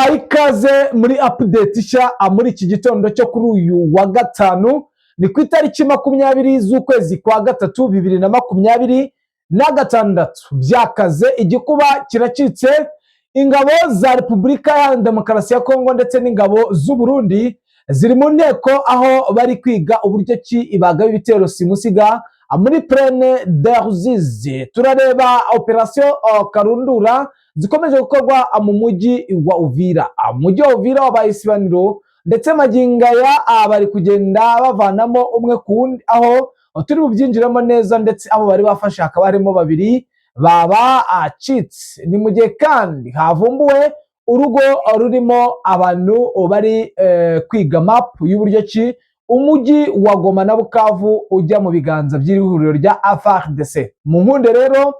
Mbahaye ikaze muri update nshya muri iki gitondo cyo kuri uyu wa gatanu. Ni ku itariki 20 z'ukwezi kwa gatatu 2026. Byakaze, igikuba kiracitse. Ingabo za Repubulika Iharanira Demokarasi ya Kongo ndetse n'ingabo z'u Burundi ziri mu nteko, aho bari kwiga uburyo ki ibagaba ibitero simusiga muri Plaine de Ruzizi. Turareba operasiyo karundura zikomeje gukorwa mu mujyi wa Uvira. Umujyi wa Uvira wabaye isibaniro, ndetse magingo aya bari kugenda bavanamo umwe ku wundi, aho turi bubyinjiramo neza, ndetse abo bari bafashe hakaba harimo babiri baba acitse. Ni mu gihe kandi havumbuwe urugo rurimo abantu bari kwiga map y'uburyo ki umujyi wa Goma na Bukavu ujya mu biganza by'iri huriro rya FARDC. Mu nkunde rero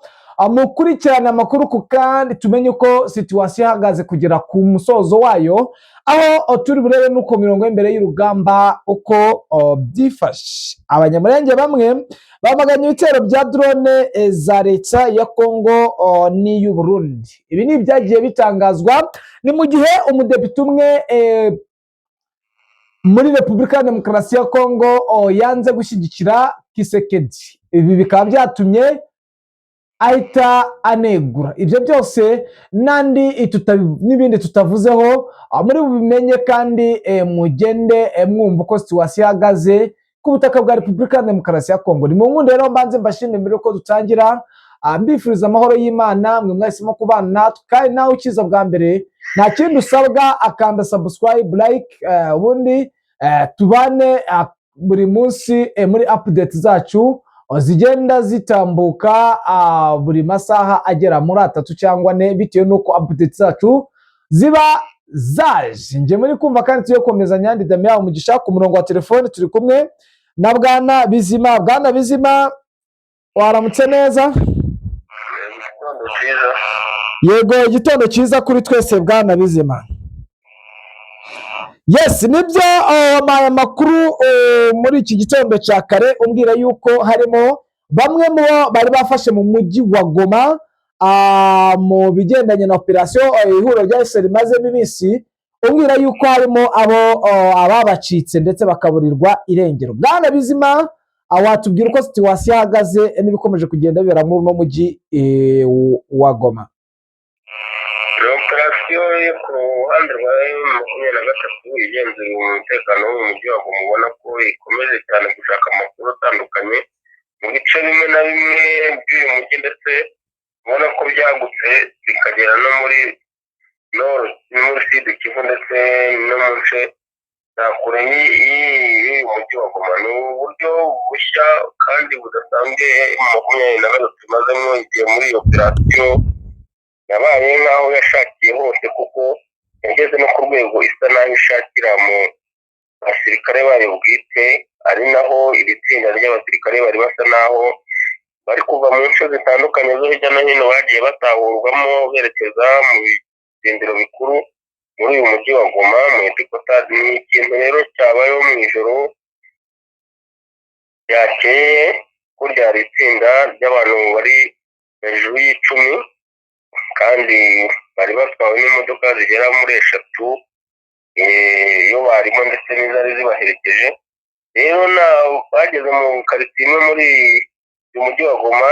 mukurikirane amakuru ku kandi, tumenye uko situation ihagaze kugera ku musozo wayo, aho turi burebe n'uko mirongo y'imbere y'urugamba uko byifashe. Abanyamurenge bamwe bamaganye ibitero bya drone za leta ya Kongo n'iy'u Burundi. Ibi ni ibyagiye bitangazwa. Ni mu gihe umudepite umwe muri Repubulika ya Demokarasi ya Kongo yanze gushyigikira Tshisekedi, ibi bikaba byatumye ahita anegura. Ibyo byose n'andi n'ibindi tutavuzeho muri bubimenye, kandi mugende mwumva uko situation ihagaze ku butaka bwa Repubulika ya Demokarasi ya Kongo. Ni mu nkunde rero mbanze mbashimire mbere yuko dutangira, mbifuriza amahoro y'Imana mwe mwahisemo kubana natwe. Kandi nawe ukiza bwa mbere, nta kindi usabwa, akanda subscribe, like, ubundi tubane buri munsi muri update zacu zigenda zitambuka buri masaha agera muri 3 cyangwa 4, bitewe n'uko update zacu ziba zaje. Njye muri kumva kandi tugiye gukomeza nyandi Damian Umugisha. Ku murongo wa telefone turi kumwe na Bwana Bizima. Bwana Bizima, waramutse neza? Igitondo cyiza. Yego, igitondo cyiza kuri twese, Bwana Bizima. Yes, nibyo, wampaye amakuru muri iki gitondo cya kare, umbwira yuko harimo bamwe mu bo bari bafashe mu mujyi wa Goma, mu bigendanye na operasiyo ihuriro rya ese rimazemo iminsi, umbwira yuko harimo abo ababacitse ndetse bakaburirwa irengero. Bwana Bizima, watubwira uko situation ihagaze n'ibikomeje kugenda bibera muri uno mujyi wa Goma? Ni operasiyo yo ku ruhande rwa M23 igenzura umutekano wo mu mujyi wa Goma, ubona ko ikomeje cyane gushaka amakuru atandukanye mu bice bimwe na bimwe by'uyu mujyi, ndetse ubona ko byagutse bikagera no muri nord, muri Sud Kivu, ndetse no mu nce za kure y'uyu mujyi wa Goma. Ni uburyo bushya kandi budasanzwe M23 imazemo igihe muri iyo operasiyo, yabaye nk'aho yashakiye hose, kuko yageze no ku rwego isa n'aho ishakira mu basirikare bayo bwite, ari naho iri tsinda ry'abasirikare bari basa n'aho bari kuva mu nce zitandukanye zo hirya no hino bagiye batahurwamo berekeza mu birindiro bikuru muri uyu mujyi wa Goma, mu headquarter. Ni ikintu rero cyabayeho mu ijoro ryakeye, ko ryari itsinda ry'abantu bari hejuru y'10, kandi bari batwawe n'imodoka zigera muri eshatu, iyo barimo ndetse n'izari zibaherekeje. Rero bageze mu karitsiye imwe muri uyu mujyi wa Goma,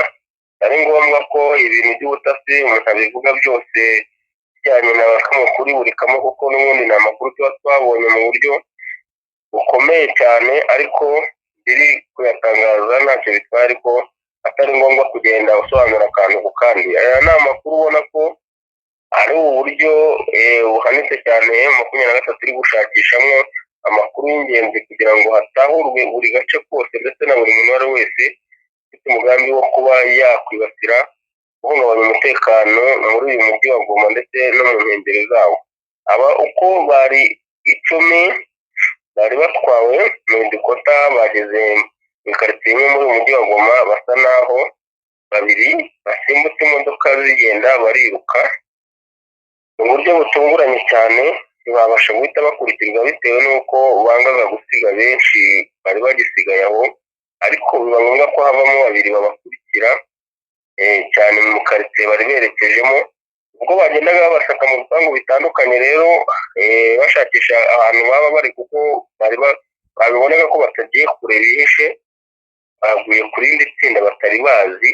ari ngombwa ko ibintu by'ubutasi umuntu abivuga byose bijyanye na kamwe kuri buri kamwe, kuko n'ubundi ni amakuru tuba twabonye mu buryo bukomeye cyane, ariko biri kuyatangaza ntacyo bitwaye, ariko atari ngombwa kugenda usobanura akantu ku kandi. Aya ni amakuru ubona ko ari uburyo buhanitse cyane M23 iri gushakishamo amakuru y'ingenzi kugira ngo hatahurwe buri gace kose, ndetse na buri muntu uwo ari we wese ufite umugambi wo kuba yakwibasira, guhungabanya umutekano muri uyu mujyi wa Goma ndetse no mu nkengero zawo. Aba uko bari 10 bari batwawe mu dukota, bageze mu karitsiye imwe muri uyu mujyi wa Goma, basa naho babiri basimbutse imodoka zigenda, bariruka mu buryo butunguranye cyane, ntibabasha guhita bakurikirwa bitewe n'uko bangaga gusiga benshi bari bagisigaye aho, ariko biba ngombwa ko havamo babiri babakurikira cyane mu karitsiye bari berekejemo. Ubwo bagendaga babasaka mu bipangu bitandukanye rero, bashakisha ahantu baba bari, kuko bari babibonaga ko batagiye kure bihishe, baguye ku rindi tsinda batari bazi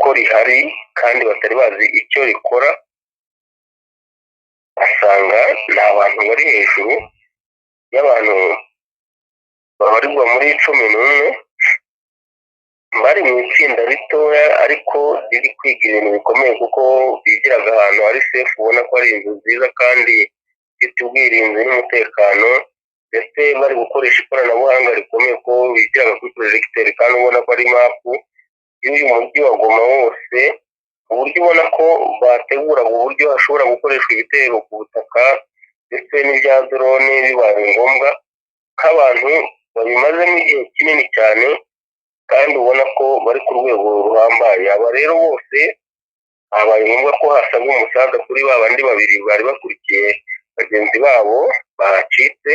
ko rihari kandi batari bazi icyo rikora. Basanga ni abantu bari hejuru y'abantu babarirwa muri 11, bari mu itsinda ritoya ariko riri kwiga ibintu bikomeye, kuko bigiraga ahantu hari safe, ubona ko ari inzu nziza kandi ifite ubwirinzi n'umutekano, ndetse bari gukoresha ikoranabuhanga rikomeye, ko bigiraga kuri projecteur kandi ubona ko ari map y'uyu mujyi wa Goma wose, uburyo ubona ko bateguraga uburyo hashobora gukoreshwa ibitero ku butaka ndetse n'ibya drone bibaye ngombwa, nk'abantu babimazemo igihe kinini cyane kandi ubona ko bari ku rwego ruhambaye. Aba rero bose habaye ngombwa ko hasabwa umusaza kuri ba bandi babiri bari bakurikiye bagenzi babo bahacitse,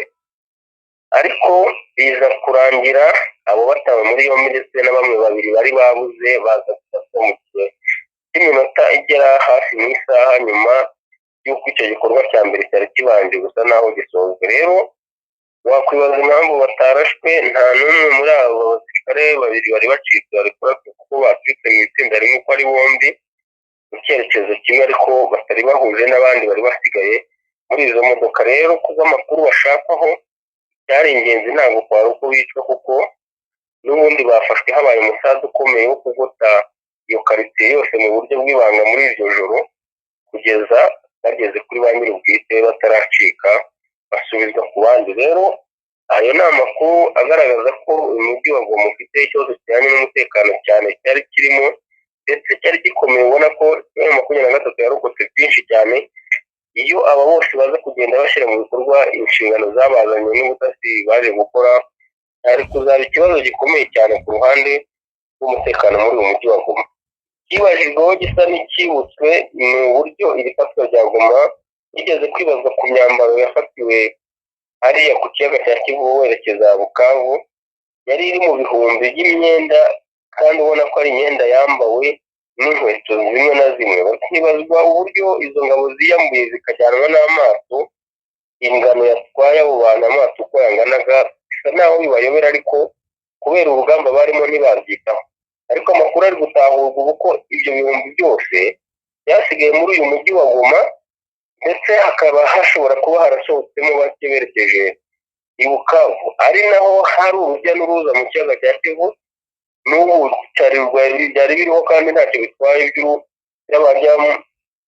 ariko biza kurangira abo batawe muri yombi, ndetse na bamwe babiri bari babuze baza gufatwa mu gihe cy'iminota igera hafi mu isaha nyuma y'uko icyo gikorwa cya mbere cyari kibanje gusa naho gisojwe. Rero wakwibaza impamvu batarashwe. Nta n'umwe muri abo basirikare babiri bari bacitse bari kuraswa, kuko bacitse mu itsinda rimwe uko ari bombi mu cyerekezo kimwe, ariko batari bahuje n'abandi bari basigaye muri izo modoka. Rero kubw'amakuru bashakwaho, byari ingenzi, ntabwo kwari uko bicwa, kuko n'ubundi bafashwe habaye umusaza ukomeye wo kugota iyo karitsiye yose mu buryo bw'ibanga muri iryo joro, kugeza bageze kuri ba nyir'ubwite bataracika, basubizwa ku bandi. Rero ayo ni amakuru agaragaza ko uyu mujyi wa Goma ufite ikibazo kijyanye n'umutekano cyane cyari kirimo, ndetse cyari gikomeye, ubona ko M23 yarokotse byinshi cyane. Iyo aba bose baza kugenda bashyira mu bikorwa inshingano zabazanye n'ubutasi baje gukora, hari kuzaba ikibazo gikomeye cyane ku ruhande rw'umutekano muri uyu mujyi wa Goma. Ikibajijweho gisa n'ikibutswe ni uburyo iri fatwa rya Goma rigeze kwibazwa ku myambaro yafatiwe hariya ku kiyaga cya Kivu werekeza Bukavu, yari iri mu bihumbi by'imyenda kandi ubona ko ari imyenda yambawe n'inkweto zimwe na zimwe. Bakibazwa uburyo izo ngabo ziyambuye zikajyanwa n'amato, ingano yatwaye abo bantu amato uko yanganaga bisa naho bibayobera, ariko kubera urugamba barimo ntibabyitaho. Ariko amakuru ari gutahurwa ubu ko ibyo bihumbi byose byasigaye muri uyu mujyi wa Goma, ndetse hakaba hashobora kuba harasohotsemo bake berekeje i Bukavu, ari naho hari urujya n'uruza mu kiyaga cya Kivu. N'ubu byari biriho kandi ntacyo bitwaye by'abajya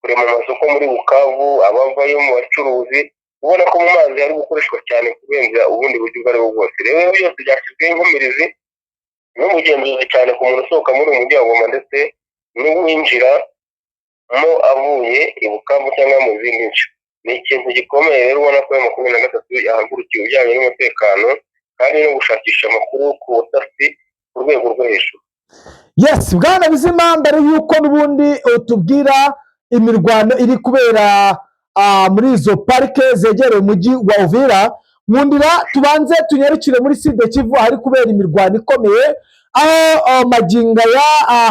kurema amasoko muri Bukavu, abavayo mu bacuruzi, ubona ko mu mazi hari gukoreshwa cyane kurenza ubundi buryo ubwo aribwo bwose. Rero byose byashyizweho inkumirizi n'ubugenzuzi cyane ku muntu usohoka muri uyu mujyi wa Goma ndetse n'uwinjiramo avuye i Bukavu cyangwa mu zindi nce. Ni ikintu gikomeye rero, ubona ko M23 yahagurukiye ibijyanye n'umutekano kandi no gushakisha amakuru ku butasi ku rwego rwo hejuru. Yes, bwana Bizima, mbere y'uko n'ubundi utubwira imirwano iri kubera muri izo parike zegereye umujyi wa Uvira, nkundira tubanze tunyarukire muri Sud Kivu ahari kubera imirwano ikomeye, aho magingo aya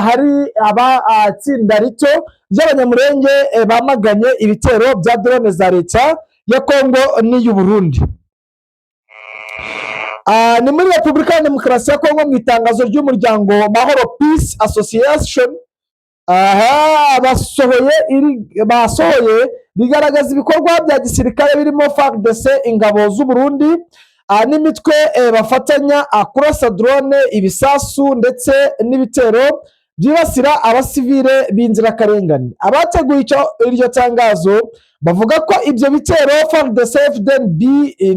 hari abatsinda rito ry'Abanyamurenge bamaganye ibitero bya drone za leta ya Kongo n'iy'u Burundi. Ni muri Repubulika ya Demokarasi ya Kongo. Mu itangazo ry'umuryango Mahoro Peace Association aha basohoye rigaragaza ibikorwa bya gisirikare birimo FARDC, ingabo z'u Burundi n'imitwe bafatanya kurasa drone, ibisasu ndetse n'ibitero byibasira abasivile b'inzirakarengane. Abateguye iryo tangazo bavuga ko ibyo bitero FARDC, FDNB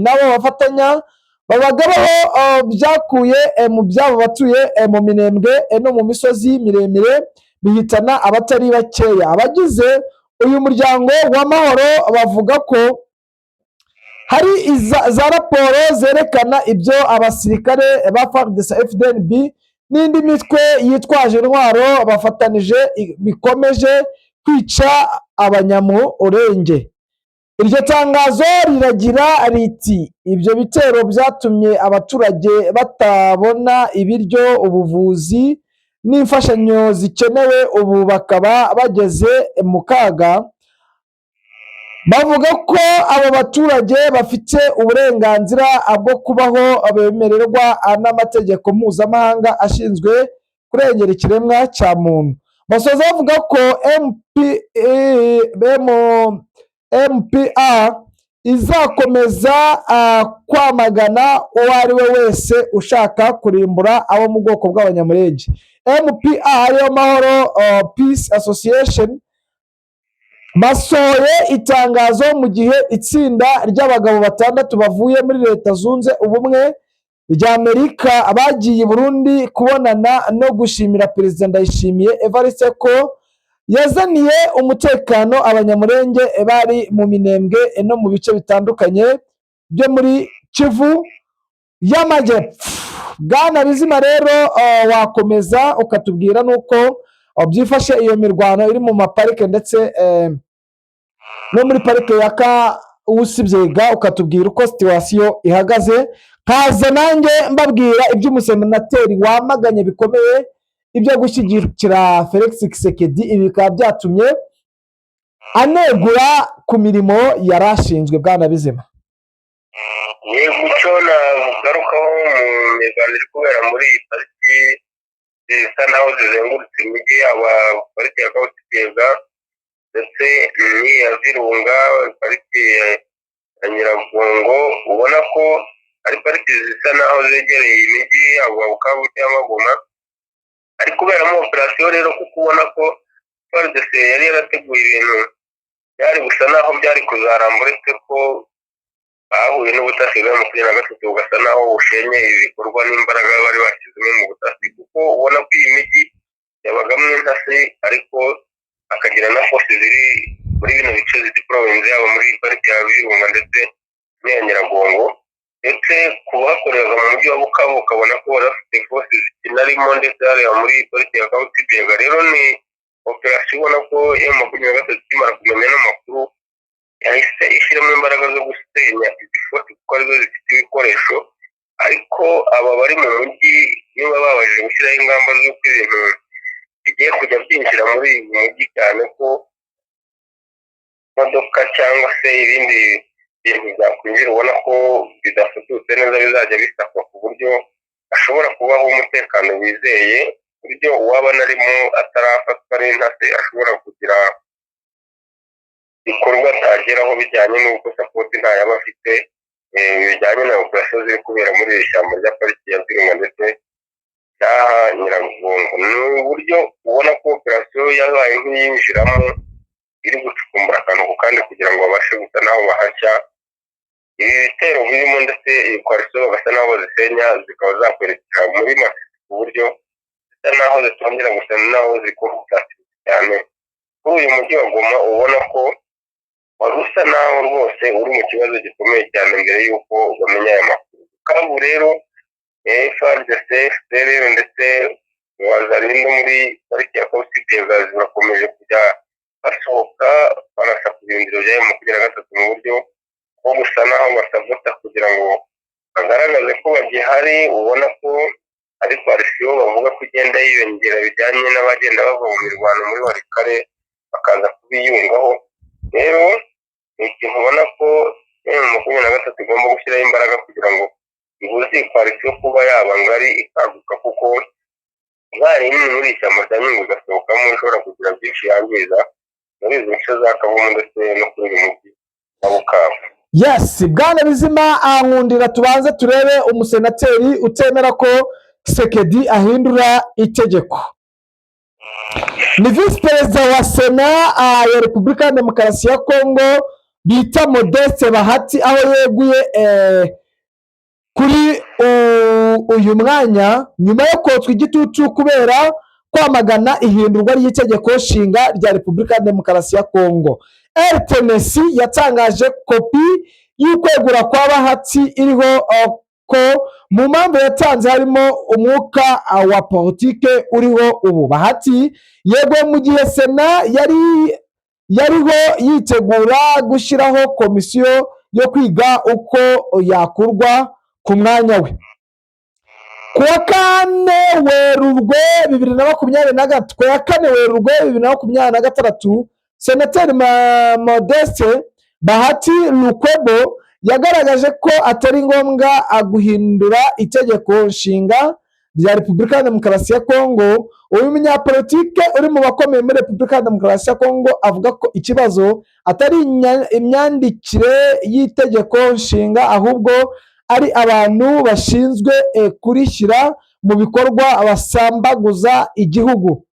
nabo bafatanya babagabaho byakuye mu byabo batuye mu Minembwe no mu misozi miremire, bihitana abatari bakeya. Abagize uyu muryango w'amahoro bavuga ko hari za raporo zerekana ibyo abasirikare ba FARDC, FDNB n'indi mitwe yitwaje intwaro bafatanije bikomeje kwica Abanyamurenge. Iryo tangazo riragira riti: "Ibyo bitero byatumye abaturage batabona ibiryo, ubuvuzi." N'imfashanyo zikenewe ubu bakaba bageze mu kaga. Bavuga ko abo baturage bafite uburenganzira bwo kubaho bemererwa n'amategeko mpuzamahanga ashinzwe kurengera ikiremwa cya muntu. Basoza bavuga ko MP, MPA izakomeza kwamagana uwo ari we wese ushaka kurimbura abo mu bwoko bw'Abanyamulenge. MPA ariyo Mahoro Peace Association basohoye itangazo mu gihe itsinda ry'abagabo batandatu bavuye muri Leta Zunze Ubumwe rya Amerika bagiye i Burundi kubonana no gushimira Perezida Ndayishimiye Evariste ko yazaniye umutekano Abanyamulenge bari mu Minembwe no mu bice bitandukanye byo muri Kivu y'Amajyepfo. Bwana Bizima rero, wakomeza ukatubwira n'uko byifashe iyo mirwano iri mu maparike ndetse no muri parike ya Kawusibyega, ukatubwira uko situation ihagaze, nkaza nanjye mbabwira iby'umusenateri wamaganye bikomeye ibyo gushyigikira Felix Tshisekedi, ibi bikaba byatumye anegura ku mirimo yari ashinzwe. Bwana Bizima. Yego, icyo nagarukaho mu mirwano iri kubera muri iyi pariki zisa naho zizengurutse imijyi, yaba pariki ya Kawusibyega ndetse n'iya Virunga, pariki ya Nyiragongo, ubona ko ari pariki zisa naho zegereye imijyi, yaba Bukavu cyangwa Goma, ari kuberamo operasiyo rero, kuko ubona ko FARDC yari yarateguye ibintu byari gusa naho byari kuzaramba, uretse ko bahuye n'ubutasi bwa 23 bugasa naho bushenye ibikorwa n'imbaraga bari bashyizemo mu butasi, kuko ubona ko iyi mijyi yabagamo intasi ariko akagira na force ziri muri bino bice zideployinze, yaba muri pariki ya Virunga ndetse n'iya Nyiragongo, ndetse ku bakoreraga mu mujyi wa Bukavu ukabona ko bari bafite force zikinarimo, ndetse hariya muri pariki ya Kawutibega. Rero ni operasiyo ubona ko M23 ikimara kumenya n'amakuru yahise ishyiramo imbaraga zo gusenya izi force, kuko arizo zifite ibikoresho. Ariko aba bari mu mujyi, niba babashije gushyiraho ingamba z'uko ibintu bigiye kujya byinjira muri uyu mujyi, cyane ko imodoka cyangwa se ibindi bintu byakwinjira ubona ko bidafututse neza bizajya bisakwa, ku buryo hashobora kubaho umutekano wizeye, ku buryo uwaba anarimo atarafatwa n'intasi ashobora kugira ibikorwa atageraho bijyanye n'uko support ntayaba afite, bijyanye na operasiyo ziri kubera muri iri shyamba rya pariki ya Virunga ndetse n'aha Nyiragongo. Ni uburyo ubona ko operasiyo yabaye nk'iyinjiramo iri gucukumbura akantu ku kandi kugira ngo babashe gusa n'aho bahashya ibi bitero birimo, ndetse iyi coalition bagasa n'aho bazisenya, zikaba zakwerekera muri Masisi, ku buryo zisa n'aho zitongera gusa n'aho zikora ubusatirizi cyane kuri uyu mujyi wa Goma, ubona ko wari usa n'aho rwose uri mu kibazo gikomeye cyane mbere y'uko bamenya aya makuru. Bukavu rero, FARDC, FDLR ndetse Wazalendo muri pariki ya Kawusi bakomeje kujya basohoka barasa ku birindiro bya M23 mu buryo bwo gusa naho basabota kugira ngo bagaragaze ko bagihari. Ubona ko ari coalition bavuga ko igenda yiyongera bijyanye n'abagenda bava mu mirwano muri Walikale bakaza kubiyungaho. Rero ni ikintu ubona ko M23 igomba gushyiraho imbaraga kugira ngo ibuze iyi coalition kuba yaba ngari ikaguka, kuko ibaye nini muri iri shyamba rya Nyungwe igasohokamo ishobora kugira byinshi yangiza muri izi nce za Kavumu ndetse no kuri uyu mujyi wa Bukavu. Yes, bwana Bizima, nkundira tubanze turebe umusenateri utemera ko Tshisekedi ahindura itegeko. Ni visi perezida wa Sena ya Repubulika ya Demokarasi ya Kongo bita Modeste Bahati, aho yeguye kuri uyu mwanya nyuma yo kotswa igitutu kubera kwamagana ihindurwa ry'itegeko nshinga rya Repubulika ya Demokarasi ya Kongo. RTNC yatangaje kopi y'ukwegura kwa Bahati iriho ko mu mpamvu yatanze harimo umwuka wa politike uriho ubu. Bahati yeguye mu gihe Sena yari yariho yitegura gushyiraho komisiyo yo kwiga uko yakurwa ku mwanya we. Ku wa 4 Werurwe 2023, ku wa 4 Werurwe 2026, Senateri Modeste Bahati Lukwebo yagaragaje ko atari ngombwa guhindura itegeko nshinga rya Repubulika ya Demokarasi ya Kongo. Uyu munyapolitike uri mu bakomeye muri Repubulika ya Demokarasi ya Kongo avuga ko ikibazo atari imyandikire y'itegeko nshinga, ahubwo ari abantu bashinzwe kurishyira mu bikorwa basambaguza igihugu.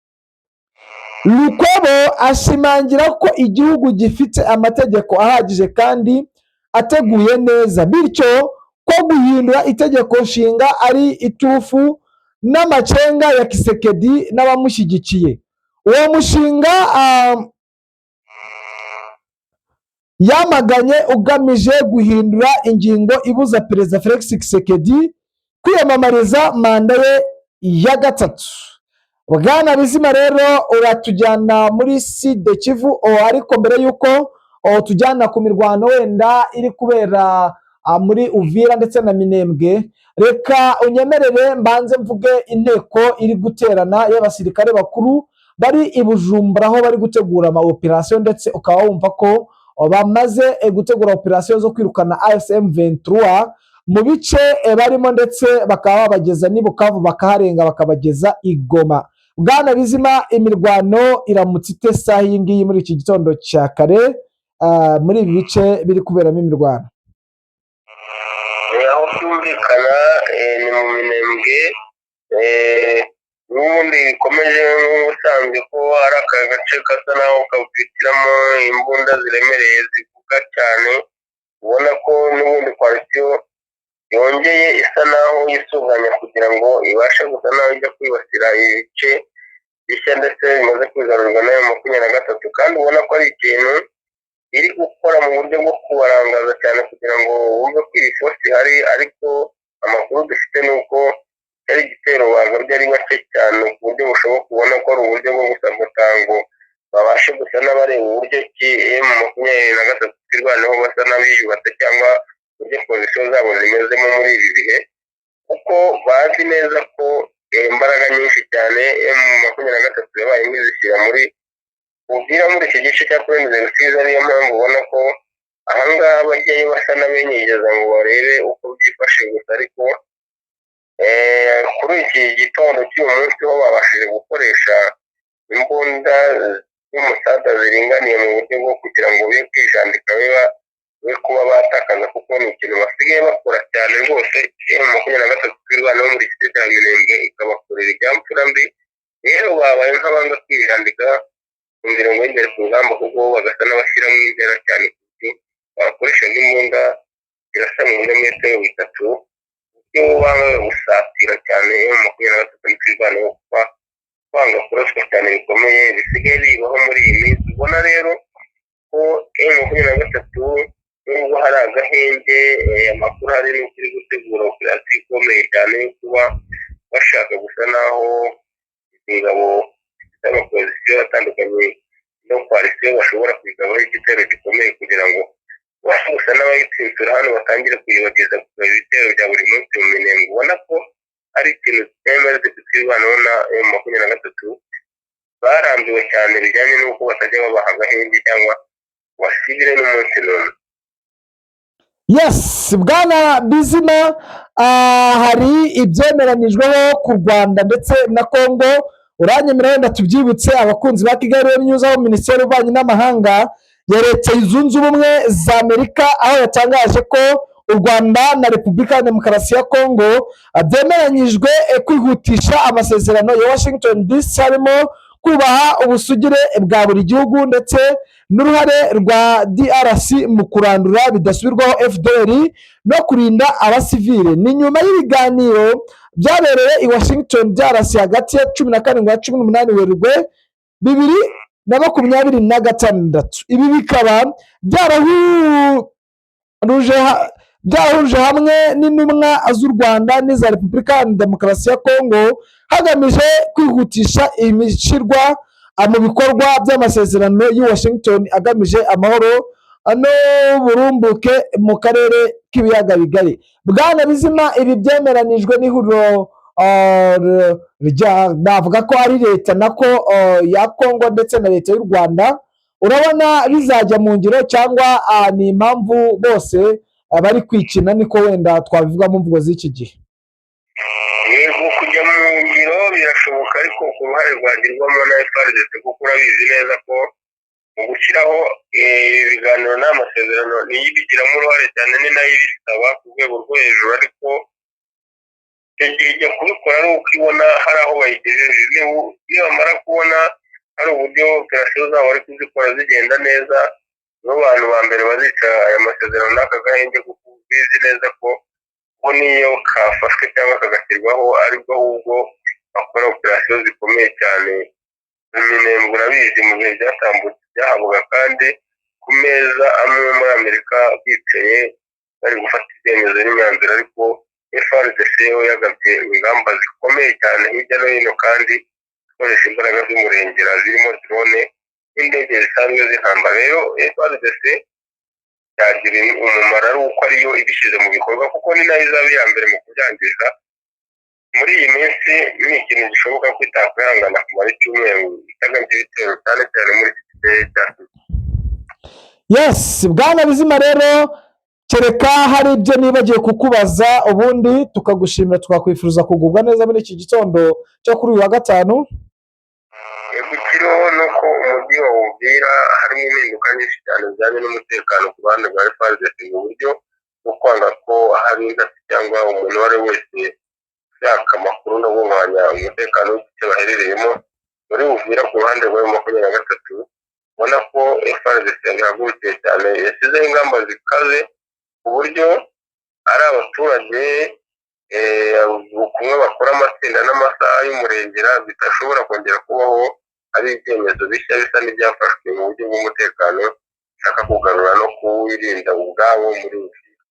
Lukwebo ashimangira ko igihugu gifite amategeko ahagije kandi ateguye neza, bityo ko guhindura itegeko nshinga ari iturufu n'amacenga ya Tshisekedi n'abamushyigikiye. Uwo mushinga yamaganye ugamije guhindura ingingo ibuza Perezida Felix Tshisekedi kwiyamamariza manda ye ya gatatu. Bwana Bizima, rero uratujyana muri Sud Kivu, ariko mbere y'uko tujyana ku mirwano wenda iri kubera muri Uvira ndetse na Minembwe, reka unyemerere mbanze mvuge inteko iri guterana y'abasirikare bakuru bari i Bujumbura, aho bari gutegura ama operasiyo, ndetse ukaba wumva ko bamaze gutegura operasiyo zo kwirukana AFC M23 mu bice barimo, ndetse bakaba babageza n'i Bukavu, bakaharenga bakabageza i Goma. Bwana Bizima, imirwano iramutse ite saha iyi ngiyi muri iki gitondo cya kare muri ibi bice biri kuberamo imirwano? Aho byumvikana ni mu Minembwe, n'ubundi bikomeje nk'ubusanzwe ko ari aka gace gasa naho kabitiramo imbunda ziremereye zivuga cyane. Ubona ko n'ubundi coalition yongeye isa naho yisuganya kugira ngo ibashe gusa naho ijya kwibasira ibice bishya ndetse bimaze kwigarurwa n'ayo 23, kandi ubona ko ari ikintu iri gukora mu buryo bwo kubarangaza cyane kugira ngo bumve ko iri force ihari. Ariko amakuru dufite ni uko ari igitero bagabye ari bake cyane ku buryo bushoboka, ubona ko ari uburyo bwo gusabota ngo babashe gusa n'abareba uburyo ki M23 twirwaneho basa n'abiyubatse cyangwa uburyo position zabo zimezemo muri ibi bihe, kuko bazi neza ko imbaraga nyinshi cyane M23 yabaye nk'izishyira muri Uvira, muri iki gice cya Plaine Rusizi. Ariyo mpamvu ubona ko ahangaha bajyayo basa n'abenyegeza ngo barebe uko byifashe gusa. Ariko kuri iki gitondo cy'uyu munsi ho babashije gukoresha imbunda z'umusada ziringaniye mu buryo bwo kugira ngo be kwijandika, be kuba batakaza, kuko ni ikintu basigaye bakora cyane rwose. M23 twirwanaho muri iki gice cya Minembwe ikabakorera ibyamfura mbi. Rero babaye nk'abanga kwijandika ku mirongo y'imbere ku rugamba, kuko bagasa n'abashyiramo intera cyane ku buryo bakoresha nk'imbunda zirasa mu birometero 3, uburyo banga gusatira cyane M23 twirwanaho, kuba kwanga kuraswa cyane bikomeye bisigaye bibaho muri iyi minsi. Ubona rero ko M23, nubwo hari agahenge, amakuru hari nuko iri gutegura operasiyo ikomeye cyane yo kuba bashaka gusa naho izi ngabo zifite ama position atandukanye no coalition bashobora kuyigabaho igitero gikomeye kugira ngo babashe gusa n'abayitsinzura hano, batangire kuyibageza ku ibitero bya buri munsi mu Minembwe. Ubona ko ari ikintu cyemeza twirwanaho na M23 barambiwe cyane bijyanye n'uko batajya babaha agahenge cyangwa basibire n'umunsi n'umwe. Yes, bwana Bizima, hari ibyemeranijweho ku Rwanda ndetse na Congo. Uranyemera wenda tubyibutse abakunzi ba Kigali News, aho Minisiteri y'Ububanyi n'Amahanga ya Leta Zunze Ubumwe za Amerika, aho yatangaje ko u Rwanda na Repubulika ya Demokarasi ya Congo byemeranyijwe kwihutisha amasezerano ya Washington DC, harimo kubaha ubusugire bwa buri gihugu ndetse n'uruhare rwa DRC mu kurandura bidasubirwaho FDLR no kurinda abasivile. Ni nyuma y'ibiganiro byabereye i Washington DRC hagati ya 17 na 18 Werurwe 2026. Ibi bikaba byarahuruje hamwe n'intumwa z'u Rwanda n'iza Repubulika ya Demokarasi ya Kongo, hagamije kwihutisha imishyirwa mu bikorwa by'amasezerano y'i Washington agamije amahoro n'uburumbuke mu karere k'Ibiyaga Bigari. Bwana Bizima, ibi byemeranijwe n'ihuriro navuga ko ari leta nako ya Kongo ndetse na leta y'u Rwanda, urabona bizajya mu ngiro cyangwa ni impamvu bose bari kwikina, niko wenda twabivuga mu mvugo z'iki gihe? Yego, kujya mu ngiro birashoboka, ariko ku ruhare rwagirwamo na FARDC, kuko urabizi neza ko mu gushyiraho ibiganiro n'amasezerano niyo ibigiramo uruhare cyane, ni nayo ibisaba ku rwego rwo hejuru. Ariko icyo gihe ijya kubikora ari uko ibona hari aho bayigejeje. Nibamara kubona hari uburyo operasiyo zabo bari kuzikora zigenda neza, nibo bantu ba mbere bazica aya masezerano n'aka gahenge, kuko bizi neza ko ko niyo kafashwe cyangwa kagashyirwaho aribwo ahubwo bakora operasiyo zikomeye cyane mu Minembwe. Urabizi, mu bihe byatambutse byahabwaga kandi ku meza amwe muri Amerika bicaye bari gufata ibyemezo n'imyanzuro, ariko FARDC yo yagabye ingamba zikomeye cyane hirya no hino kandi ikoresha imbaraga z'umurengera zirimo drone n'indege zisanzwe z'intambara. Rero FARDC yagira umumaro ari uko ariyo ibishyize mu bikorwa, kuko ni nayo izaba iya mbere mu kubyangiza. Muri iyi minsi ni ikintu gishoboka ko itakwihangana kumara icyumweru itagabye ibitero, cyane cyane muri iki gihe cya Yes, bwana Bizima, rero kereka hari ibyo nibagiwe kukubaza, ubundi tukagushimira, tukakwifuriza kugubwa neza muri iki gitondo cyo kuri uyu wa gatanu. Yego, ikiriho ni uko umujyi wa Uvira harimo impinduka nyinshi cyane zijyanye n'umutekano ku ruhande rwa FARDC, mu buryo bwo kwanga ko hari intasi cyangwa umuntu uwo ari we wese ushaka amakuru no guhungabanya umutekano w'igice baherereyemo muri Uvira. Ku ruhande rwa M23, ubona ko FARDC yabihagurukiye cyane, yashyizeho ingamba zikaze ku buryo ari abaturage kumwe bakora amatsinda n'amasaha y'umurengera bidashobora kongera kubaho. Ari ibyemezo bishya bisa n'ibyafashwe mu buryo bw'umutekano bashaka kugarura no kuwirinda ubwabo muri Uvira.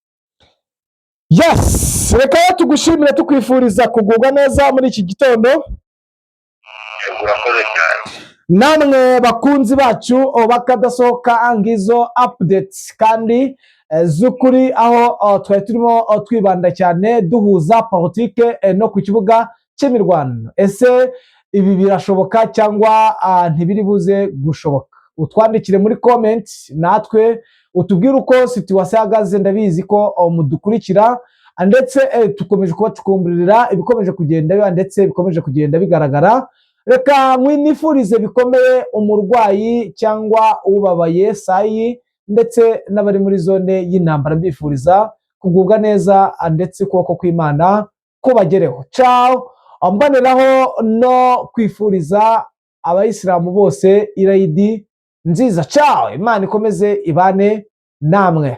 Yes, reka tugushimire, tukwifuriza kugubwa neza muri iki gitondo. Yego, urakoze cyane. Namwe bakunzi bacu bakadasohoka, ngizo updates kandi z'ukuri, aho twari turimo twibanda cyane duhuza politike no ku kibuga cy'imirwano. Ese ibi birashoboka cyangwa ntibiri buze gushoboka? Utwandikire muri comment, natwe utubwire uko situation ihagaze. Ndabizi ko mudukurikira, ndetse tukomeje kubacukumburira ibikomeje kugenda biba ndetse bikomeje kugenda bigaragara. Reka mwinifurize bikomeye umurwayi cyangwa ubabaye sayi, ndetse n'abari muri zone y'intambara, mbifuriza kugubwa neza ndetse ukuboko kw'Imana kubagereho. Ciao. Mboneraho no kwifuriza abayisilamu bose irayidi nziza. Ciao, Imana ikomeze ibane namwe.